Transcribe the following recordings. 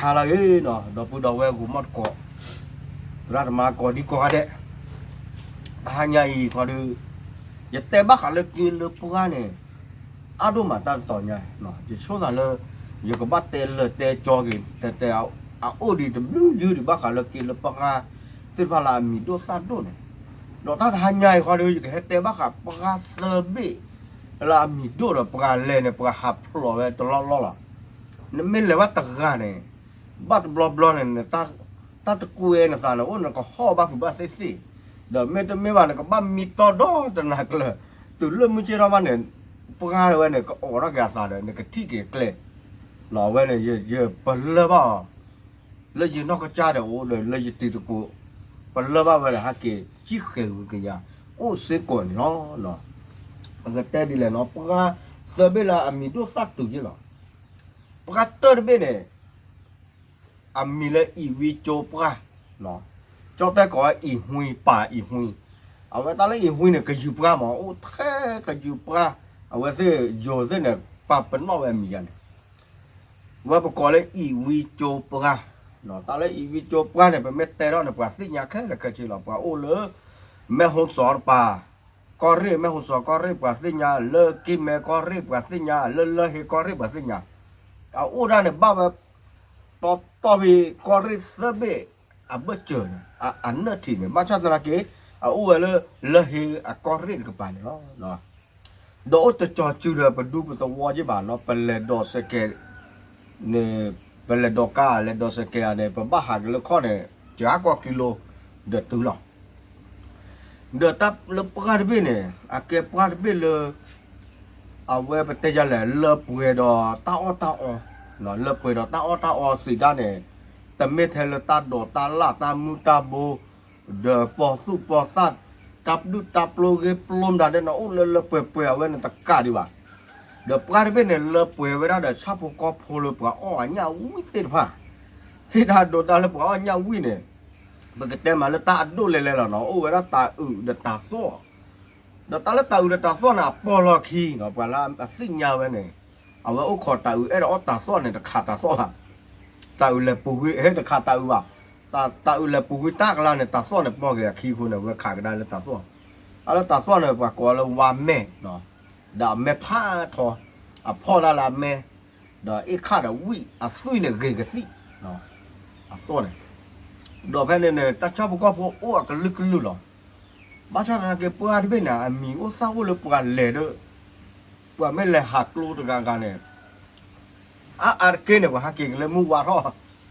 ဟါလၢအဂ့ၤနီၤ ဒီပုၢ်ဒီဝဲၢ်ဂီၤမီၢ်တကိး, သရၣ်သမါကိးဒံကိးဂၤဒဲး, တဟါညါအံၤခီဒီး ယတဲဘၣ်ဃးလၢက့လၢပှၢ်န့ၣ် အါဒိၣ်မးတၢ်တတီၤညါ, ယဆိသးလၢ ယကဘၣ်တဲလၢာ်တဲကၠီက့ၤ တဲတဲအအိၣ်ဒံးတဘျုးယုၢ်ဒံး ဘၣ်ဃးလၢက့လၢပှၢ်သ့ၣ်တဖၣ်လၢအမံၤဒိၣ်သၣ်ဒိၣ်န့ၣ်, ဒီးတၢ်တဟါညါအံၤခီဒီး ယကဟဲတဲဘၣ်ဃးပှၢ်သၢဘ့ၣ် လၢအမံၤဒိၣ်ဒီးပှၤလဲၤန့ၣ် ပှၤဟးဖျိးဝဲတလီၢ်လီၢ်လီၤ. နမ့ၢ်လဲၤဘၣ်တဂၤန့ၣ် ဘၣ်တဘျီဘျီန့ၣ် တၢ်တကွဲနသးန့ၣ် အိၣ်နကဟီၣ်ဘၣ်ဖုးဘၣ်သ့ၣ်သ့ၣ်, ဒီးမ့တမ့ၢ်ဘၣ် နကဘၣ်မံတီဒီတနၤကျၢၤ, တုၤလၢမုၢ်ဆ့ၣ်ထီၣ်ဘၣ်န့ၣ် ပှၢ်ဝဲန့ၣ် ကအိးထီၣ်က့ၤအသးဒီး နကထံၣ်က့ၤကျဲ, အဝဲန့ၣ် ယပလၢၢ်ဘၣ်အီၤ လၢယနီၢ်ကစၢ်ဒီးအိၣ်ဒီးလၢယတံၤသကိး, ပလၢၢ်ဘၣ်ဝဲဒီး ဟဲက့ၤစံၣ်ဃဲၤဝံၤကယၤ အိၣ်စ့ၢ်ကီးန့ၣ်လီၤ. ပကတဲဒ်လဲၣ်နီၤ ပှၢ်သၢဘ့ၣ်လၢအမံၤဒိၣ်သၣ်တုၤယ့ၢ်လီၤ. ပှၢ်တၢၢ်တဘ့ၣ်န့ၣ် အမံၤလၢအံၣ်ဝံကၠိပှၢ်, ကၠီတဲကိးဝဲအံၣ်ဟွံ ပၢ်အံၣ်ဟွံ, အဝဲတၢ်လၢအံၣ်ဟွံန့ၣ် ကယူၤပှၢ်မး အိၣ်ထဲကယူၤပှၢ်, အဝဲသ့ၣ်ယိၤသ့ၣ်န့ၣ် ပာ်ပနီၣ်ဝဲအမံၤယါန့ၣ် ဝဲပကိးလၢအံၣ်ဝံကၠိပှၢ်, တၢ်လၢအံၣ်ဝံကၠိပှၢ်န့ၣ် ပမ့ၢ်တဲထီၣ်န့ၣ် ပှၤသ့ၣ်ညါခဲလၢာ်ခဲဆ့လီၤ. ပှၤအိၣ်လၢ မဲၢ်ဟိစီၤတပၤ, ကီၢ်ရ့ၣ် မဲၢ်ဟိစီၤကီၢ်ရ့ၣ်ပှၤသ့ၣ်ညါ, လၢက့မဲကီၢ်ရ့ၣ်ပှၤသ့ၣ်ညါ, လၢလၢဟ့ကီၢ်ရ့ၣ်ပှၤသ့ၣ်ညါ, အအိၣ်ဒၣ်န့ၣ် ဘၣ်ဝဲ တီတီဖဲကီၢ်ရ့ၣ်သၢဘ့ၣ် အဘၢၣ်စၢၤန့ၣ် အနၢၣ်ထံးန့ၣ် ဘၣ်ဆၣ်သနာ်က့ အအိၣ်ဝဲလၢ လၢဟ့အကီၢ်ရ့ၣ်တကပၤန့ၣ်လီၤ. ဒီးအိၣ်တကီၤစုၤဒီးပဒူပသဝီက့ဘၣ်နီၤ, ပလဲၤဒိးစဲးကဲးန့ၣ်, ပလဲၤဒိးကါ လဲၤဒိးစဲးကဲးဧါန့ၣ် ပဘၣ်ဟးက့ၤလၢခီၣ်န့ၣ် ကကီၢ်ကံလိ ဒီးတုၤလီၤ. ဒီးတၢ်လၢပှၢ်တဘ့ၣ်န့ၣ် အကဲပှၢ်တဘ့ၣ်လၢ အဝဲပတဲယလဲၣ် လၢပှဲၤဒီးတၢ်အီၣ်တၢ်အီ, လၢပှဲၤဒီးတၢ်အီၣ်တၢ်အီစံးဒၣ်န့ၣ်, တမ့ၢ်ထဲလၢတၢ်ဒိးတၢ်လၢ်တၢ်မုၢ်တၢ်ဘိ, ဒီးပီၤသူၣ်ပီၤသၣ်, တၢ်ပဒုၣ်တၢ်ပျိဂ့ၢ်ပျိမတၤဒဲးန့ၣ် အိၣ်လၢလၢပှဲၤပှဲၤအဝဲန့ၣ်တကးဒံးဘၣ်. ဒီးပှၢ်တဘ့ၣ်န့ၣ် လၢပှဲၤဝဲဒၣ်ဒီးဆၣ်ဖိကီၢ်ဖိလၢပှၤအီၣ်အညၣ်ဝံသ့ၣ်တဖၣ်, ဟ့ၣ်တၢ်ဒိးတၢ်လၢပှၤအီၣ်ညၣ်ဝံန့ၣ် ပကတဲမးလၢတၢ်အဒိၣ်လဲၤလဲၤလီၤနီၤ, အိၣ်ဝဲဒၣ်တၤအုးဒီးတၤသီၣ်, ဒီးတၢ်လၢတၤအုးဒီးတၤသီၣ်န့ၣ် အပီၢ်လီၢ်ခံနီၤ, ပှၤလၢအသ့ၣ်ညါဝဲန့ၣ်, အဝဲအိၣ်ခိးတၤအုးအဲၣ်ဒိးအီၣ်တၤသီၣ်န့ၣ် တခးတၤသီၣ်ဘၣ်, တၤအုးလဲၤပူၤကွံာ် ဟဲတခးတၤအုးဘၣ်, တၤအုးလဲၤပူၤကွံာ်တၢ်ကလါန့ၣ် တၤသီၣ်န့ၣ်ပီၢ်က့ၤအခံအဃိန့ၣ် အဝဲခးကဒါလၢတၤသီၣ်, အလၢတၤသီၣ်န့ၣ် ပှၤကိးလၢဝါမဲၢ်, ဒီးအမဲၢ်ဖးထီ, အဖီၣ်ဒၣ်လၢအမဲၢ် ဒီးအ့ၣ်ခၣ်ဒီးဝံၣ်အသွံၣ်န့ၣ်ဂ့ၤကသံၣ်, အသီၣ်န့ၣ်, ဒီးဖဲန့ၣ်န့ၣ် တၢ်ဆၣ်ဖိကီၢ်ဖိအိၣ်အကလုာ်ကလုာ်လီၤ. ဘၣ်ဆၣ်သနာ်က့ ပှၢ်တဘ့ၣ်န့ၣ် အမံၤအိၣ်သၣ်အိၣ်လၢပှၤလဲၤဒီး, ပှၤမ့ၢ်လဲၤဟးကျိတဂၤဂၤန့ၣ် အါအါတက့ၢ်န့ၣ် ပှၤဟးက့ၤက့ၤလၢမုၢ်ဝါထီၣ်,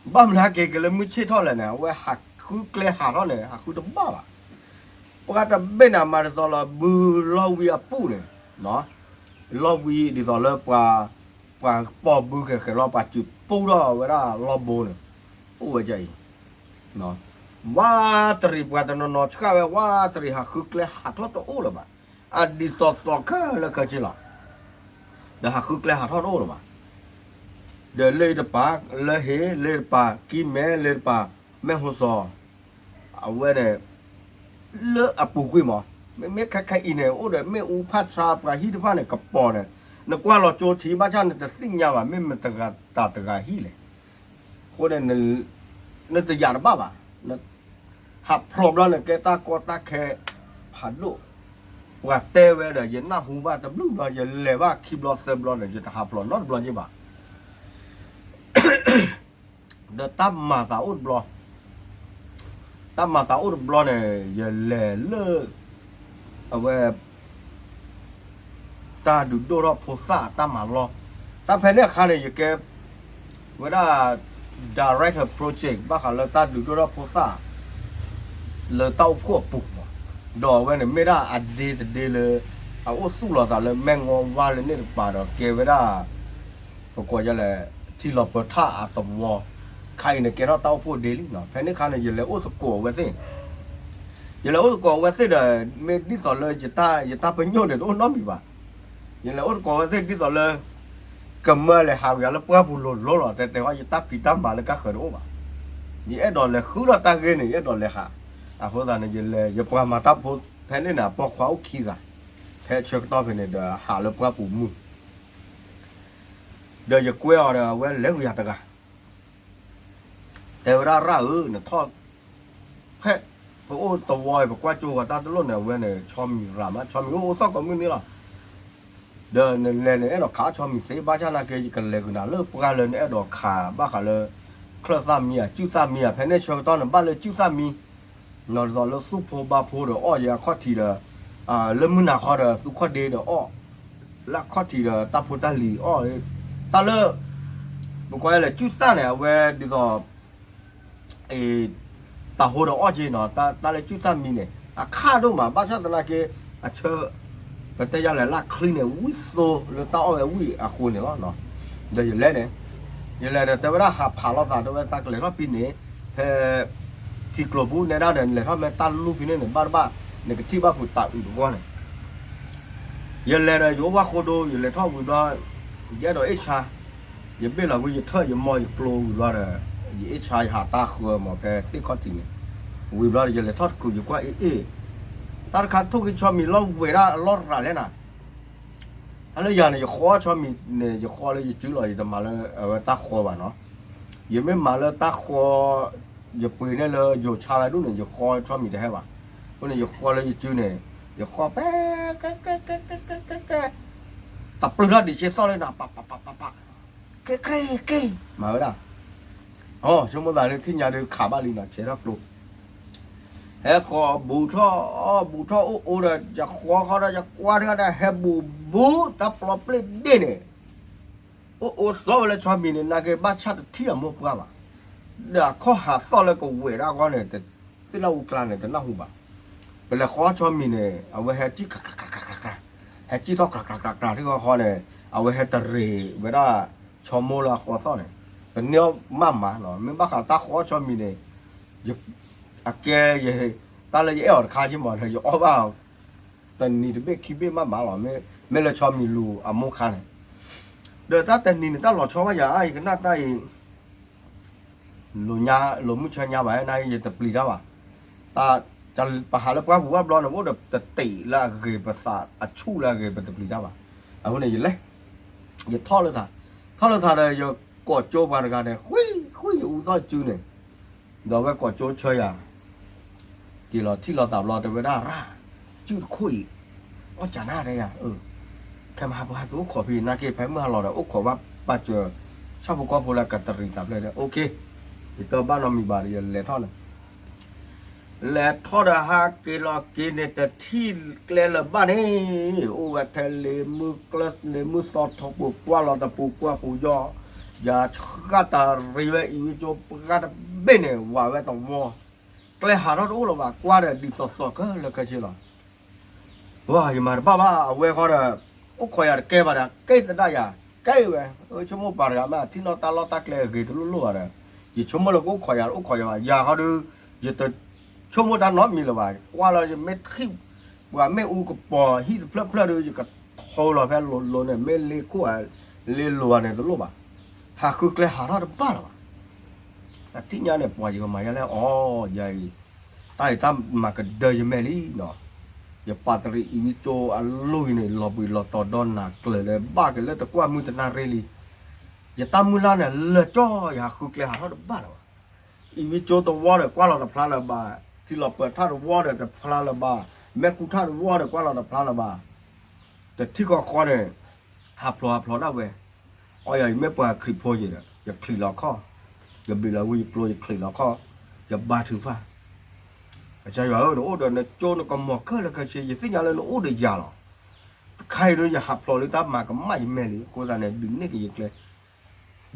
ဘၣ်မနုၤဟးက့ၤက့ၤလၢမုၢ်ဆ့ၣ်ထီၣ်လဲၣ်န့ၣ် အဝဲဟးဃုကျဲဟးထီၣ်န့ၣ် ဟးဃုတဘၣ်ဘၣ်. ပှၢ်တဘ့ၣ်န့ၣ် အမၤဒ်သိးလီၤ ဘုလီၢ်ဝံၤအပူၤန့ၣ်, လီၢ်ဝံၤဒ်သိးလၢပှၤ, ပှၤပိာ်ဘုဃဲၤဃဲၤလီၤ ပှၤစုးပူထီၣ်ဝဲဒၣ်လီၢ်ဘိန့ၣ်, အိၣ်ဝဲဒ်အံၤ, ဝးတရံးပှၤတနီၤနီၤဆှၣ်ဝဲ ဝးတရံးဟးဃုကျဲဟးထီၣ်တအိၣ်လၢၤဘၣ်, အဒ်သိးသိးခဲလၢာ်ခဲဆ့လီၤ. ဒီးဟးဃုကျဲဟးထီၣ်တအိၣ်လၢၤဘၣ်. ဒီးလၢတပၤ, လၢဟ့, လၢတပၤကံမဲ, လၢတပၤမဲၢ်ဟိစီၤ, အဝဲန့ၣ် လၢအပူၤကွံာ်မး, မ့မ့ၢ်ခဲခဲအံၤန့ၣ် အိၣ်ဒီးမ့ၣ်အူဖးဆါပှၤဟံၣ်တဖၣ်န့ၣ် ကပီၤန့ၣ်, နကွၢ်လီၤကၠိထံ ဘၣ်ဆၣ်နတသ့ၣ်ညါဘၣ် မ့ၢ်မတၤတဂၤဟံၣ်လဲၣ်. အဃိန့ၣ် နတယာ်တဘၣ်ဘၣ်, ဟးဖျိးဘျီန့ၣ် ကဲတၢ်ကီတၢ်ခဲဖးဒိၣ်, ပှၤတဲဝဲဒီး ယနၢ်ဟူဘၣ်တဘျုးဘျီ ယလဲၤဘၣ်ခံဘျီသၢဘျီန့ၣ် ယတဟးဖျိးနီတဘျီက့ဘၣ်. ဒီးတၢ်မၤသးအိၣ်တဘျီ, တၢ်မၤသးအိၣ်တဘျီန့ၣ် ယလဲၤလၢ အဝဲ တၢ်ဒုးဒိၣ်ထီၣ်ဖိသၣ်တၢ်မၤလီၢ်, တၢ်ဖဲန့ၣ်အခါန့ၣ် ယကဲဝဲဒၣ် director project ဘၣ်ဃးလၢတၢ်ဒုးဒိၣ်ထီၣ်ဖိသၣ် လၢတၢ်အိၣ်ဖှိၣ်အပူၤ, ဒီးအဝဲန့ၣ်မ့ၢ်ဒၣ်အဒ့တဒ့လၢ အအိၣ်သူၣ်လီၤသးလၢမဲၢ်ငီဝါလၢန့ၣ်တကပၤဒီး ကဲဝဲဒၣ် ပကိးယလဲၣ် ထံလီၤပၢၤထၣ်အသဝီ, ခါအံၤန့ၣ်ကဲထီၣ်တၢ်အိၣ်ဖှိၣ်ဒ့လံ. ဖဲန့ၣ်အခါန့ၣ် ယလဲၤအိၣ်သကိးအဝဲသ့ၣ်, ယလဲၤအိၣ်သကိးအဝဲသ့ၣ်ဒီး မ့ၢ်ဒ်သိးလၢ ယတၢ်ပညိၣ်န့ၣ် တအိၣ်နီတမံၤဘၣ်. ယလဲၤအိၣ်သကိးအဝဲသ့ၣ်ဒ်သိးလၢ ကမၢလဲၤဟးဂီၤလၢပှၢ်ပူၤလိၤလိၤလီၤ, တဲတဲဟီ ယတၢ်ဖံးတၢ်မၤလၢကါဃၢၤတအိၣ်ဘၣ်. ယအဲၣ်ဒိးလဲၤဃုထီၣ်တၢ်ဂ့ၢ်န့ၣ် ယအဲၣ်ဒိးလဲၤဟး, အဃိသတးန့ၣ် ယလဲၤ ယပှၤမၤတၢ်ဖိဖဲန့ၣ်န့ၣ် အပိာ်ခွါအိၣ်ခံဂၤ, ဖဲဆၢကတီၢ်ဖဲန့ၣ်ဒီး ဟးလၢပှၢ်ပူၤမုၢ် ဒီးယကွဲအီၤဒီး အဝဲလဲၤဂုာ်ယၤတဂၤ, တဲဝဲဒၣ်ရၣ်ဧၢ, နထီၣ်ဖဲ ပအိၣ်တဝီအံၤ ပကွၢ်ကၠိဝဲတၢ်တလိၣ်န့ၣ် အဝဲန့ၣ် ဆီမံၤရၤမး ဆီမံၤအိၣ်အိၣ်သီၣ်ကိးမုၢ်နံၤလီၤ. ဒီးနလဲၤန့ၣ်အဲၣ်ဒိးခးဆီမံၤသ့ ဘၣ်ဆၣ်နာ်က့ ယကလဲၤကွံာ်နၤလၢပှၢ်လၢနအဲၣ်ဒိးခး ဘၣ်ဃးလၢ ချၢၣ်သၣ်မံဧါ ကုၢ်သၣ်မံဧါ ဖဲန့ၣ်ဆၢကတီၢ်န့ၣ် ဘၣ်လၢကုၢ်သၣ်မံ နီၢ်ဒ်သိးလၢသူၣ်ဖိဘါဖိဒီးအီၣ်ယဲအခီၣ်ထံးဒီး လၢမုၢ်နၤခီဒီးသူၣ်ခီၣ်ဒ့ဒီးအီၣ် လၢအခီၣ်ထံးဒီးတၢ်ဖိတၢ်လံၤအီၣ် တၢ်လၢ ပကွၢ်လဲၤကုၢ်သၣ်န့ၣ် အဝဲဒ်သိး တၢ်ဟိဒီးအီၣ်က့နီၤ တၢ်လၢကုၢ်သၣ်မံန့ၣ် အခါဒိၣ်မး ဘၣ်ဆၣ်သနာ်က့ အဆၢ ပတဲယၤလဲၣ် လၢချံန့ၣ် ဝံၣ်သိလၢတၢ်အီၣ်ဝဲဝံၣ်အဃိန့ၣ်လီၤ. ဒီးယလဲၤန့ၣ် ယလဲၤဒီးတဲဝဲဒၣ်ဟးဖးလိာ်သး တဲဝဲသးကလဲၤထီၣ်ဖဲန့ၣ် ဖဲ ထံကျိၤပူၤနဲဒၣ်ဒီး နလဲၤထီၣ်မ့ၢ်တၢ်လူၢ်ဖဲန့ၣ်န့ၣ် ဘၣ်တဘၣ် နကထံၣ်ဘၣ်ပူၤတၢ်အုးတဝီန့ၣ် ယလဲၤဒီးယအိၣ်ဝၣ်ဃိဒိ ယလဲၤထီၣ်ဝံၤဘျီ ယအဲၣ်ဒိးအ့ၣ်ဆါ ယဘ့ၣ်လီၤဝံၤ ယထၢၣ်ယမီၢ်ယကျိဝံၤဘျီဒီး ယအ့ၣ်ဆါယဟးတၢ်ဃၢမး ဖဲသ့ၣ်ခီၣ်ထံးန့ၣ် ဝံၤဘျီဒီး ယလဲၤထီၣ်တကုာ် ယကွၢ်အ့ၣ်အ့ၣ် တၢ်တခါထိၣ်က့ၤဆီမံၤလီၤဝဲဒၣ်အလီၢ်ရၤလဲၣ်နၤ တၢ်လၢယၤန့ၣ် ယဃီဆီမံၤန့ၣ် ယဃီလၢယစုလီၤ ယတမၤလၢအဝဲတၢ်ဃီဘၣ်နီၤ ယမ့ၢ်မၤလၢတၢ်ဃီ ယပှ့ၤန့ၢ်လၢယိၤဆါဝဲဒၣ်န့ၣ် ယဃီဆီမံၤတဟဲဘၣ်. အဃိန့ၣ် ယဃီလၢယစုန့ၣ် ယဃီပဲ ကဲ ကဲ ကဲ ကဲ ကဲ ကဲ တပျုၢ်ထီၣ်ဒံးဆ့သီၣ်လၢနၤ ပပပပပ ကဲ ကဲ ကဲ မၤဝဲဒၣ် အ ဆိကမိၣ်သးလၢထံၣ်ညါဒုးခးဘၣ်လံနီၤ ဆဲးထီၣ်ကျိ ဟဲဃီဘူးထီၣ် အီၣ်ဘူးထီၣ်အိၣ်အိၣ်ဒီး ယဃီဃီဒီး ယကွၢ်တဂၤဒီး ဟဲဘူးဘူး တၢ်ပျီပျ့ၢ်ဒ့ၣ်န့ၣ် အိၣ်အိၣ်သီဝဲလၢဆီမံၤန့ၣ် နာ်က့ဘၣ်ဆၣ်တထံၣ်အမိၢ်ပှၢ်ဘၣ်. ဒီးအခီၣ်ဟးသီၣ်လၢကဝဲၢ်ဒၣ်အဂီၢ်န့ၣ် သ့ၣ်လၢအူကျါန့ၣ် တနၢ်ဟူဘၣ်. ပလဲၤဃီဆီမံၤန့ၣ် အဝဲဟဲစံၣ် ဟဲစံၣ်ထီၣ် ထံဃီဃီန့ၣ် အဝဲဟဲတရံးဝဲဒၣ် ဆီမိၢ်လၢအဃီသီၣ်န့ၣ် ပန့ၢ်အီၣ်မးမးနီၤ မ့ၢ်ဘၣ်ဃးတၢ်ဃီဆီမံၤန့ၣ် အကဲ တၢ်လၢယအဲၣ်အီၤတခါက့မးဒီး ယအီၣ်ဘၣ် တနံၤတဘ့ၣ်ခံဘ့ၣ်မးမးလီၤ. မ့ၢ်လၢဆီမံၤလူၤအမိၢ်ခါန့ၣ် ဒီးတၢ်တနံၤန့ၣ် တၢ်လီၤဆီဘၣ်ယၤ ယကနၣ်တၢ်အံၤ လိာ်ညါ လိာ်မုၢ်ဆါညါဘၣ် နယတပျံၤတၢ်ဘၣ်. ပဟးလၢပှၢ်ပူၤဘၣ်ဘျီန့ၣ် အိၣ်ဒီးတတ့ၢ်လၢအဂ့ၤ ပသးအဆူၣ်လၢအဂ့ၤ ပတပျံၤတၢ်ဘၣ်. အဃိန့ၣ် ယလဲၤ ယထီၣ်လၢထး ထီၣ်လၢထးဒီး ယကိးကၠိပှၤတဂၤန့ၣ် ဃုဃုယအူသီၣ်စုန့ၣ် ဒီးအဝဲကိးကၠိဆၢယၤ က့ၤလီၤထံၣ်လီၤသးဘျီ တဲဝဲဒၣ်ရၣ် စုၣ်တခိၣ်အံၤ အီၣ်ကၢ်နၢ်တဲယၤ ခဲမဟါပှၤက့ၤအိၣ်ခိးဖဲ နာ်က့ဖဲမုၢ်ဟါလီၤဒီး အိၣ်ခိးဘၣ်ပာ်စၢၤ ဆၣ်ဖိကီၢ်ဖိလၢကတရံးသးဖျၢၣ်ဒီး OK ယတဘၣ်နီတမံၤဘၣ်ဒီး ယလဲၤထီၣ်န့ၣ် လဲၤထီၣ်ဒီးဟးက့ၤလီၤက့ၤန့ၣ် တထံၣ်ကျဲလၢၤဘၣ်န့ၣ် အိၣ်ဝဲထဲလ့မုၢ်ကျၢၢ် လ့မုၢ်သီထီပူၤ ကွၢ်လီၤတပူၤကွၢ်ပူၤယီၤ ယဃၣ်တရံးဝဲ အံၤဝံကၠိပှၢ်တဘ့ၣ်န့ၣ် ဝးဝဲတဝီ ကျဲဟးထီၣ်တအိၣ်လၢၤဘၣ် ကွၢ်ဒီးဒ်သိးသိးခဲလၢာ်ခဲဆ့လီၤ ပှၤယမၤတဘၣ်ဘၣ် အဝဲဃီဒီး အိၣ်ခိးယၤတကဲဘၣ်ဒီး ကဲသဒၣ်ယၤ ကဲဝဲ ဆိကမိၣ်ပှၤတဂၤမ့ၢ် ထံၣ်နီၣ်တၢ်လီၢ်တၢ်ကျဲအဂ့ၤတလိၣ်လိၣ်ဘၣ်ဒီး ယဆိကမိၣ်လၢကအိၣ်ခိးယၤ အိၣ်ခိးယၤဘၣ် ယၤဃီဒီး ယတဆိကမိၣ်တၢ်နီတမံၤလၢၤဘၣ် ကွၢ်လီၤယမ့ၢ်ထံၣ် ပှၤမ့ၣ်အူကပီၤဟံၣ်တဖျၢၣ်ဖျၢၣ်ဒီး ယကထိလီၤဖဲလိၤလိၤန့ၣ် မ့ၢ်လ့ခိၣ်ဧါ လ့လိၤဧါန့ၣ်တလိၣ်ဘၣ် ဟးဃုကျဲဟးထီၣ်တဘၣ်လၢၤဘၣ် တထံၣ်ညါန့ၣ် ပှၤယကမၤယါလဲၣ်အီၤ ယၤအံၤ တၢ်အံၤတၢ်မၤကဒၢယမဲာ်လံနီၤ ယပာ်တရံးအံၤဝံကၠိအလိၣ်အံၤန့ၣ် လီၤဘှံးလီၤတီၤဒီးနၤကျၢၤလၢ ဘၣ်က့ၤလၢတကွၢ်မုၢ်တနၣ်ရ့လံ ယတၢ်မုၢ်လၢ်န့ၣ် လၢာ်ကၠီ ယဟးဃုကျဲဟးထီၣ်တဘၣ်လၢၤဘၣ် အံၤဝံကၠိတဝီဒီးကွၢ်လီၤတဖျါလၢၤဘၣ် ထံလီၤပၢၤထၣ်တဝီဒီးတဖျါလၢၤဘၣ် မဲာ်ကူၣ်ထၣ်တဝီဒီးကွၢ်လီၤတဖျါလၢၤဘၣ် တထံၣ်ဃီဃီန့ၣ် ဟးဖျိးဟးဖျိးဒၣ်ဝဲ အီယၤအံၤမ့ၢ်ပှၤခရံာ်ဖိယံၤဒီး ယချံးလီၤခီၣ် ယဘျံးလီၤဝံယကျိၤယချံးလီၤခီၣ် ယဘါထုကဖၣ် ကစၢ်ယွၤဧၢ နအိၣ်ဒီးနကၠိနကမီၤခဲလၢာ်ခဲဆ့ ယသ့ၣ်ညါလၢနအိၣ်ဒီးယၤလီၤ တခါအံၤဒီး ယဟးဖျိးလၢတၢ်မၤကမၣ်ယမဲာ်လံ အဃိသတးန့ၣ် ဒုးနဲၣ်က့ၤယကျဲ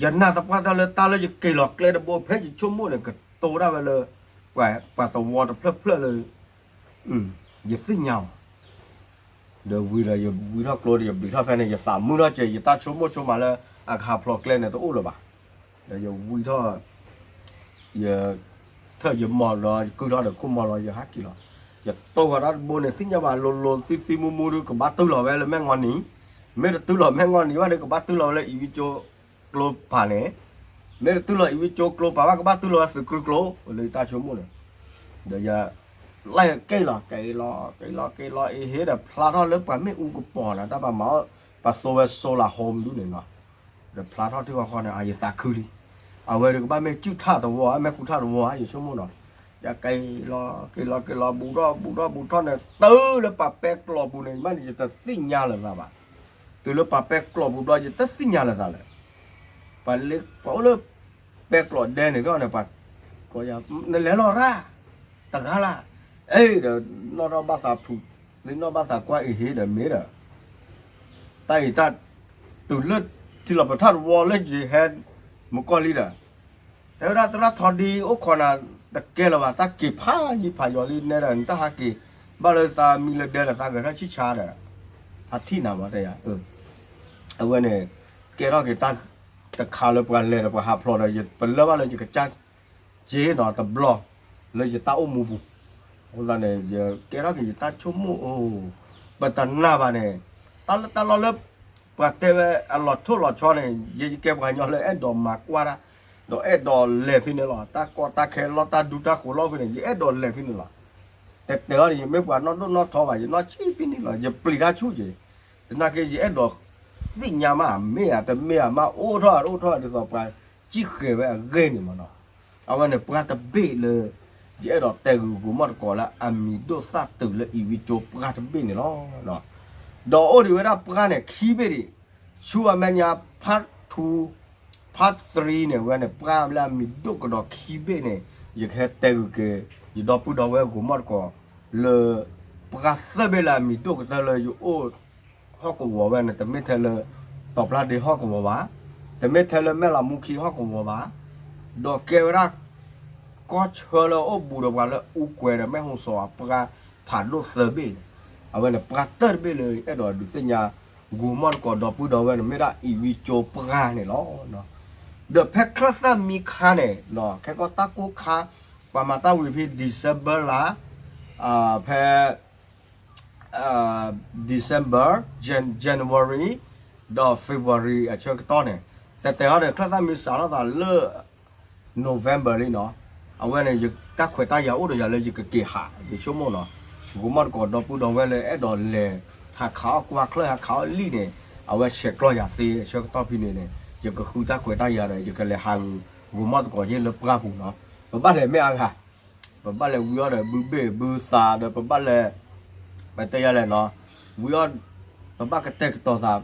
ယနာ်သပှၢ်တၢ်လၢတၢ်လၢယက့ၤလီၤကျဲတဘိဖဲယဆိကမိၣ်န့ၣ် ကတိၤဒၣ်ဝဲလၢ ပှၤတဝီတဖျၢၣ်ဖျၢၣ်လၢ ယသ့ၣ်ညါအီၤ ဒီးဝံၤဒီးယဝံထီၣ်ကျိဒီးယဘျံးထီၣ်ဖဲန့ၣ် ယသးမုာ်ထီၣ်ကဲ ယတၢ်ဆိကမိၣ်ဆိကမးလၢ အကဟးဖျိးကျဲန့ၣ်တအိၣ်လၢၤဘၣ် ဒီးယဝံထီၣ် ယ ထၢၣ်ယမီၢ်လီၤ ယကုၢ်ထီၣ်ဒီးခိၣ်မီၢ်လီၤ ယဟးက့ၤလီၤ ယတိၢ်ဃီၤတၢ်တဘိန့ၣ် သ့ၣ်ညါဘၣ်လိၤလိၤသံသံမူမူဒီး ကဘၣ်တုၤလီၤဝဲလၢမဲာ်ငီၢ်နံၤ မ့ၢ်တတုၤလီၤမဲာ်ငီၢ်နံၤဘၣ်ဒီး ကဘၣ်တုၤလီၤဝဲလၢအံၤဝံကၠိကျိဖးန့ၣ် မ့ၢ်တတုၤလီၤအံၤဝံကၠိကျိဖးဘၣ် ကဘၣ်တုၤလီၤဝဲသုးကရူၢ်ကျိ လၢယတၢ်ဆိကမိၣ်န့ၣ် ဒီးယ လၢက့ၤလီၤ က့ၤလီၤ က့ၤလီၤ က့ၤလီၤ အဟ့ၣ်ဒီးဖျါထီၣ်လၢပှၤမ့ၣ်အူကပီၤန့ၣ် တၢ်ပှၤမၤအီၣ် ပှၤသိဝဲ solar home ဒူၣ်န့ၣ်နီၤ ဒီးဖျါထီၣ်ထံဃီဃီန့ၣ် အယသးခုလံ အဝဲဒၣ်ကဘၣ်မ့ၢ်ကူၣ်ထၣ်တဝီ မ့ၢ်ကူၣ်ထၣ်တဝီဧါ ယဆိကမိၣ်နီၤ, ယက့ၤလီၤက့ၤလီၤက့ၤလီၤ ဘူးထီၣ်ဘူးထီၣ်ဘူးထီၣ်န့ၣ် တုၤလၢပှၤပဲကျိးပူၤန့ၣ် ဘၣ်န့ၣ် ယတသ့ၣ်ညါလၢၤသးဘၣ်, တုၤလၢပှၤပဲကျိးပူၤဘျီ ယတသ့ၣ်ညါလၢၤသးလၢၤ ပှၤလၢ ပှၤအိၣ်လၢ ပဲကျိးဒဲန့ၣ်ဒီးန့ၣ် ပှၤ နလဲၤလီၤရၣ် တဂၤလၢ်, အဲၣ်ဒီး နီၢ်ထီၣ်ဘၣ်သးဖုး, နီၢ်ဘၣ်သးကွၢ်အံၤဟ့ဒီးမ့ၢ်ဒီး တၢ်အံၤတၢ် တုၤလၢ ထံလီၤပထၢၣ်တဝီလၢယဟဲ မုၢ်ကီၢ်လံဒီး တဲဝဲဒၣ်သရၣ်ထီဒံအိၣ်ခိးနၤ တကဲလၢၤဘၣ် တၢ်က့ၤဖးယံၤဖးယီၤလံနဲဒီး နတၢ်ဟးက့ၤ ဘၣ်လၢသးမံလၢဒဲဒီးသးဂဲၤထီၣ်ဆံၣ်ဆါဒီး သးထံၣ်နၤမးတဲယၤ အဝဲန့ၣ် ကဲထီၣ်က့ၤတၢ်တခါလၢပှၤလဲၤဒီးပှၤဟးဖျိးဒီး ပလၢၢ်ဘၣ်လၢယကစၢ် က့ၤနီၤတဘျီ လၢယတၢ်အိၣ်မူပူၤ, အဃိသတးန့ၣ် ယကဲထီၣ်က့ၤယတၢ်ဆိကမိၣ်အိၣ်, ပတနာ်ဘၣ်န့ၣ် တၢ်လၢတၢ်လီၢ်လၢ ပှၤတဲဝဲအလီၤထိၣ်လီၤဆီန့ၣ် ယကဲပှၤကညီလၢအဲၣ်ဒိးမၤကွၢ်တၢ်, ဒီးအဲၣ်ဒိးလဲၤဖဲန့ၣ်လီၤ. တၢ်ကီတၢ်ခဲလီၢ်တၢ်ဒူတၢ်ဃိးလီၢ်ဖဲန့ၣ် ယအဲၣ်ဒိးလဲၤဖဲန့ၣ်လီၤ. တဲတဲအီၤန့ၣ် ယမ့ၢ်ပှၤနီၢ်ဒိၣ်နီၢ်ထီဘၣ် ယနီၢ်ဆံးဖဲန့ၣ်လီၤ ယပျံၤတၢ်ဆူၣ်က့ၤ, သနာ်က့ ယအဲၣ်ဒိးသ့ၣ်ညါမး မ့ၢ်ဧါတမ့ၢ်ဧါ မ့ၢ်အိၣ်ထီၣ်တအိၣ်ထီၣ်ဒ်သိးပှၤစံၣ်ဃဲၤဝဲအဂ့ၢ်န့ၣ်မးနီၤ. အဝဲန့ၣ်ပှၤတဘ့ၣ်လၢ ယအဲၣ်ဒိးတဲဂုာ်ဂိၤမီၢ်တကိးလၢအမံၤဒိၣ်သၣ်တုာ်လၢအံၤဝံကၠိပှၤတဘ့ၣ်န့ၣ်လီၤ. ဒီးအိၣ်ဒံးဝဲဒၣ်ပှၤန့ၣ်ခံဘ့ၣ်ဒံး, ဆူအမဲာ်ညါ part two, part three န့ၣ် ဝဲန့ၣ် ပှၤလၢအမံၤဒိၣ်ကဒီးခံဘ့ၣ်န့ၣ် ယကဟဲတဲဂုာ်က့ၤ ယဒီပုၢ်ဒီဝဲၢ်ဂိၤမီၢ်တကိး လၢ ပှၤသၢဘ့ၣ်လၢအမံၤဒိၣ်ကတၢၢ်လၢယအိၣ် ဟီၣ်ကဝီၤဝဲန့ၣ် တမ့ၢ်ထဲလၢ တီၤပျၢ်ဒ့ဟီၣ်ကဝီၤဘၣ်, တမ့ၢ်ထဲလၢမဲၢ်လးမူခံဟီၣ်ကဝီၤဘၣ်, ဒီးကဲဝဲဒၣ် ကီၢ်ဆၢလၢအအိၣ်ဘူးဒီးပှၤလၢအူကွဲးဒီးမဲၣ်ဟူစီၤအပှၤဖးဒိၣ်သၢဘ့ၣ်န့ၣ်, အဝဲန့ၣ်ပှၤတၢၢ်တဘ့ၣ်လၢအဲၣ်ဒိးဒုးသ့ၣ်ညါ ဂိၤမီၢ်တကိးဒီပုၢ်ဒီဝဲၢ်န့ၣ် မ့ၢ်ဒၣ်အံၤဝံကၠိပှၤန့ၣ်လီၤ. ဒီးဖဲချၢၣ်သၣ်မံခါန့ၣ် ခဲကီၢ်တၢ်ကိၢ်ခါ ပှၤမၤတၢ်ဝံၤဖဲ December လါ ဖဲ December, Jan- January ဒီး February အဆၢကတီၢ်န့ၣ် တဲတဲအီၤဒီး ချၢၣ်သၣ်မံစးထီၣ်သးလၢ November လံနီၤ, အဝဲန့ၣ် ယတၢ်ခွဲးတၢ်ယာ်အိၣ်ဒီးယၤလၢယကက့ၤဟး ယဆိကမိၣ်နီၤ, ဂိၤမီၢ်တကိးဒီပုၢ်ဒီဝဲၢ်လၢအဲၣ်ဒိးလဲၤ ဟးခးအီၣ်ကွၢ်ချၢၣ် ဟးခးအီၣ်လံၣ်န့ၣ် အဝဲဆဲးကျိးယၤသ့အဆၢကတီၢ်ဖဲန့ၣ်န့ၣ် ယကဃုတၢ်ခွဲးတၢ်ယာ်ဒီး ယကလဲၤဟးဂုာ် ဂိၤမီၢ်တကိးယ့ၢ်လၢပှၢ်ပူၤနီၤ, ပဘၣ်လဲၤမ့ၢ်အါဂၤ ပဘၣ်လဲၤဝံအီၤဒီးဘုဘ့ၣ်ဘုသးဒီး ပဘၣ်လဲၤ ပတဲယၤလဲၣ်နီၤ, ဝံအီၤ ပဘၣ်ကတဲာ်ကတီၤသး,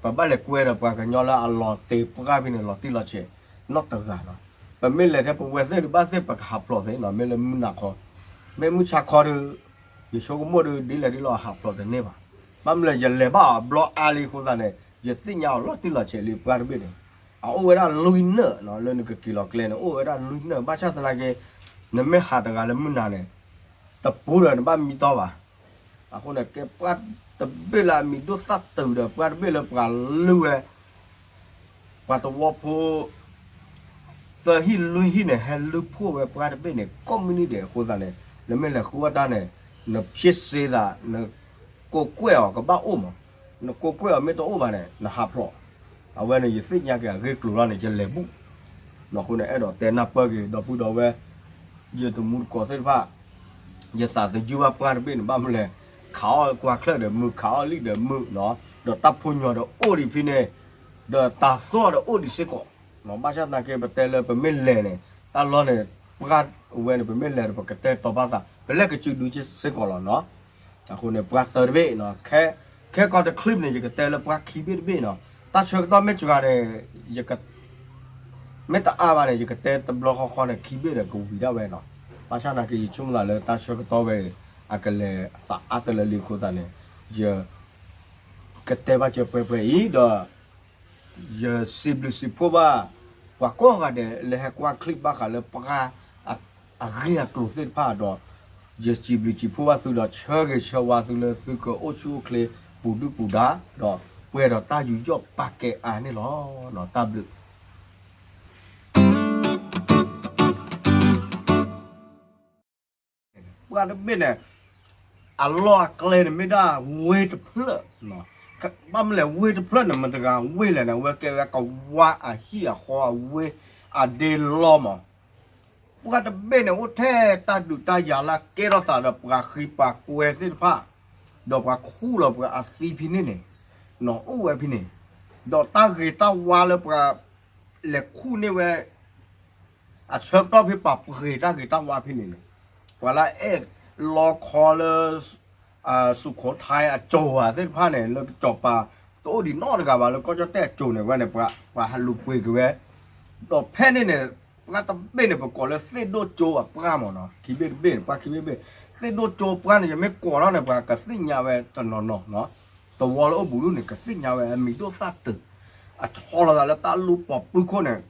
ပဘၣ်လဲၤကွဲဒီးပှၤကညီလၢအလီၤသ့ပှၢ်ဖဲန့ၣ် လီၤတံၢ်လီၤဆဲး နီတဂၤနီၤ, ပမ့ၢ်လဲၤထဲပဝဲသ့ၣ်ဒုးဘၣ်သ့ၣ် ပကဟးဖျိးသ့နီၤ, မ့ၢ်လၢမုၢ်နၤခီ, မ့ၢ်မုၢ်ဆါခီဒီး ယဆိကမိၣ်ဒီး ဒ်လဲၣ်ဒ်လဲၣ်ဟးဖျိးတန့ၢ်ဘၣ်, ဘၣ်မနုၤလဲၣ် ယလဲၤဘၣ်အီၤဘျီအါလံအဃိသတးန့ၣ် ယသ့ၣ်ညါအီၤလီၤတံၢ်လီၤဆဲးလံပှၢ်တဘ့ၣ်န့ၣ်, အအိၣ်ဝဲဒၣ်လွံၢ်နၢၣ်နီၤ လၢနကက့ၤလီၤကျဲန့ၣ် အိၣ်ဝဲဒၣ်လွံၢ်နၢၣ် ဘၣ်ဆၣ်သနာ်က့ နမ့ၢ်ဟးတဂၤလၢမုၢ်နၤန့ၣ် တပူၤဒီးနဘၣ်မံတီၢ်ဘၣ်, အဃိန့ၣ် ကဲပှၤတဘ့ၣ်လၢအမံၤဒိၣ်သၣ်တုာ်ဒီး ပှၤတဘ့ၣ်လၢပှၤလုၢ်ဝဲ ပှၤသဝီဖိ သၢဟံၣ်လွံၢ်ဟံၣ်န့ၣ် ဟဲလုၢ်ဖှိၣ်ဝဲပှၢ်တဘ့ၣ်န့ၣ် ကိးမုၢ်နံၤဒဲးအဃိသတးန့ၣ် နမ့ၢ်လဲၤဃုအီၣ်တၢ်န့ၣ် နဖျ့စ့သး နကိးကွဲၢ်အီၤကဘၣ်အိၣ်မး, နကိးကွဲၢ်အီၤမ့ၢ်တအိၣ်ဘၣ်န့ၣ် နဟးဖျိး, အဝဲန့ၣ် ယသ့ၣ်ညါက့ၤအဂ့ၢ်ကျိၤလီၤန့ၣ် ယလဲၤဘူၣ်, အဃိန့ၣ် အဲၣ်ဒိးတဲနၢ်ပၢၢ်က့ၤ ဒီပုၢ်ဒီဝဲၢ် ယတမူတကိးသ့ၣ်တဖၣ် ယသးသယုၢ်ဘၣ်ပှၢ်တဘ့ၣ်န့ၣ် ဘၣ်မနုၤလဲၣ်, ခးအီၣ်ကွၢ်ချၢၣ်ဒီးမုာ် ခးအီၣ်လံၣ်ဒီးမုာ်နီၤ, ဒီးတၢ်ဖိညီဒီးအိၣ်ဒံးဖဲန့ၣ်, ဒီးတၤသီၣ်ဒီးအိၣ်ဒံးစ့ၢ်ကီး, ဘၣ်ဆၣ်သနာ်က့ ပတဲလၢပမ့ၢ်လဲၤန့ၣ် တၢ်လီၢ်န့ၣ် ပှၢ်ဝဲန့ၣ် ပမ့ၢ်လဲၤဒီး ပကတဲတီၤပာ်သး ပလဲၤကစုဒုစ့ၢ်ကီးလီၤနီၤ. အဃိန့ၣ် ပှၢ်တၢတဘ့ၣ်နီၤ, ခဲကီးတ clip န့ၣ် ယကတဲလၢပှၢ်ခံဘ့ၣ်တဘ့ၣ်နီၤ, တၢ်ဆၢကတီၢ်မ့ၢ်စှၤန့ၣ် ယက မ့ၢ်တအါဘၣ်န့ၣ် ယကတဲတဘျီဃီဃီန့ၣ် ခံဘ့ၣ်ဒီးကဝံၤဒၣ်ဝဲနီၤ. ဘၣ်ဆၣ်သနာ်က့ ယဆိကမိၣ်သးလၢတၢ်ဆၢကတီၢ်ဝဲအံၤ အကလဲၤသးအါတလၢလံအဃိသတးန့ၣ် ယကတဲဘၣ်စၢၤပှဲၤပှဲၤအံၤဒီး ယစံးဘျုးစံးဖှိၣ်ဘၣ် ပှၤကိးဂၤဒဲးလၢဟဲကွၢ် clip ဘၣ်ဃးလၢပှၢ်အဂ့ၢ်အကျိၤသ့ၣ်တဖၣ်ဒီး ယစံးဘျုးစံးဖှိၣ်ဘၣ်သုဒီး ဆၢဂ့ၤဆၢဝါသုလၢသုကအိၣ်ဆူၣ်အိၣ်ချ့ ပူၤဒုၣ်ပူၤဒါ ဒီးပှဲၤဒီးတၢ်ယူးယီၣ်ပာ်ကဲအါန့ၣ်လီၤ. တၢ်ဘျုး ပှၢ်တဘ့ၣ်န့ၣ် အလီၢ်အကျဲန့ၣ်မ့ၢ်ဒၣ်ဝ့ၢ်တဖျၢၣ်, ဘၣ်မနုၤလဲၣ် ဝ့ၢ်တဖျၢၣ်န့ၣ် မတၤတဂၤဝ့ၢ်လဲၣ်န့ၣ် အဝဲကဲဝဲကဝါအဟံၣ်အဃီအဝ့ၢ်အဒ့လီၤမး. ပှၢ်တဘ့ၣ်န့ၣ် အိၣ်ထဲတၢ်ဒုးတၢ်ယၤလၢကဲထီၣ်သးဒီးပှၤဃံပှၤကွဲသ့ၣ်တဖၣ်, ဒီးပှၤခူၣ်လီၤပှၤအသံဖဲန့ၣ်န့ၣ်, အိၣ်ဝဲဖဲန့ၣ်, ဒီးတၢ်ဂ့ၤတၢ်ဝါလၢပှၤလဲၤခူၣ်န့ၢ်ဝဲ အဆၢကတီၢ်ဖဲပှၤပှ့ၤတၢ်ဂ့ၤတၢ်ဝါဖဲန့ၣ်န့ၣ် ပှၤလၢအဲၣ်လီခီလၢ စူးခိးထါအကၠိၤဧါသ့ၣ်တဖၣ်န့ၣ် လၢကစီၤပၤ တအိၣ်ဒံးနီတဂၤဘၣ်လၢကီၢ်ကၠီၣ်တဲၣ်အကၠိၤန့ၣ် ဝဲန့ၣ် ပှၤဟးလူၤပှ့ၤက့ၤဝဲ ဒီးဖဲန့ၣ်န့ၣ် ပှၤတဘ့ၣ်န့ၣ် ပကိးလၢသ့ၣ်ဒိၣ်ကၠိအပှၢ်မ့ၢ်နီၤ ခံဘ့ၣ်တဘ့ၣ်န့ၣ် ပှၤခံဘ့ၣ်တဘ့ၣ် သ့ၣ်ဒိၣ်ကၠိပှၢ်န့ၣ် ယမ့ၢ်ကိးထီၣ်န့ၣ် ပှၤကသ့ၣ်ညါဝဲတနီၤနီၤနီၤ သဝီလၢအိၣ်ဘူးဒူၣ်န့ၣ် ကသ့ၣ်ညါဝဲအမံၤဒိၣ်သၣ်တုာ် အဆီလီၤသးလၢတၢ်လူၤပိာ်ပူၤခိၣ်န့ၣ်